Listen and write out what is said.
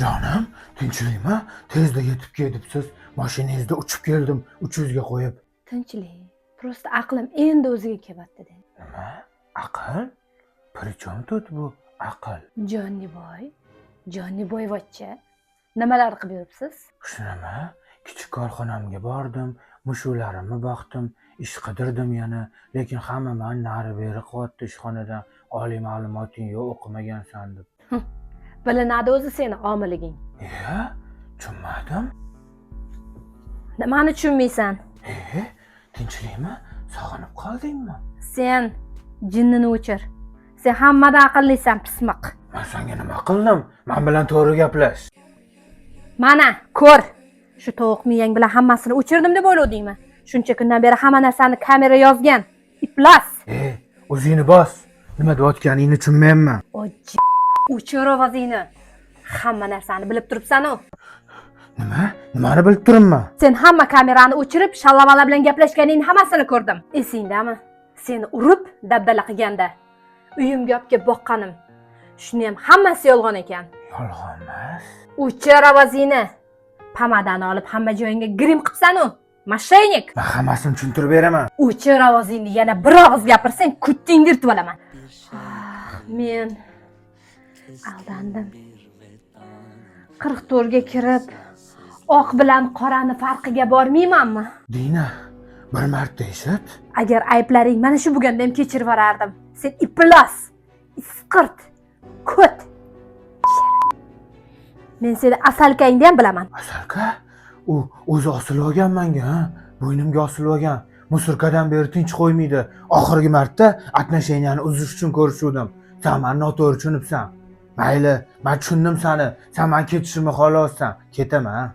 Jonim, tinchlikmi? Tezda yetib kelibsiz. Mashinangizda uchib keldim, 300 ga qo'yib. Tinchlik. Просто aqlim endi o'ziga kelyapti-da. Nima? Aql? При чем тут bu aql? Jonniboy, Jonniboyvachcha, nimalar qilib yuribsiz? Shunimi? Kichik korxonamga bordim, mushuklarimni boqdim, ish qidirdim yana, lekin hamma mani nari beri qilyapti ishxonadan. Oliy ma'lumoting yo'q, o'qimagansan deb. Bilinadi o'zi seni omiliging. Iya, tushunmadim. Nimani tushunmaysan? E, tinchlikmi? Sog'inib qoldingmi? Sen jinnini o'chir. Sen hammadan aqllisan, pismiq. Man senga nima qildim? Man bilan to'g'ri gaplash. Mana, ko'r. Shu tovuq miyang bilan hammasini o'chirdim deb o'yladingmi? Shuncha kundan beri hamma narsani kamera yozgan. Iflos. E, o'zingni bos. Nima deyotganingni tushunmayapman. O'chir ovozingni. Hamma narsani bilib turibsan-u. Nima? Nimani bilib turibman? Sen hamma kamerani o'chirib, shallamala bilan gaplashganingni hammasini ko'rdim. Esingdami? Seni urib, dabdala qilganda uyimga olib kelib boqqanim. Shuni ham hammasi yolg'on ekan. Yolg'on emas. O'chir ovozingni. Pomadani olib hamma joyingga grim qilibsan-u. Мошенник. Man hammasini tushuntirib beraman. O'chir ovozingni, yana bir og'iz gapirsang, ko'tingni yirtib olaman. Ah, men aldandim. 44 ga kirib, oq bilan qorani farqiga bormaymanmi? Dina, bir marta eshit. Agar ayblaring mana shu bo'lganda ham kechirib yuborardim. Sen iflos, isqirt, ko't. Men seni asalkangni ham bilaman. Asalka, u o'zi osilib olgan manga, ha? Bo'ynimga osilib olgan. Мусорка dan beri tinch qo'ymaydi. Oxirgi marta отношения ni uzish uchun ko'rishuvdim. Sen mani noto'g'ri tushunibsan. Mayli, man tushundim seni. Sen mani ketishimni xohlayapsan. Ketaman.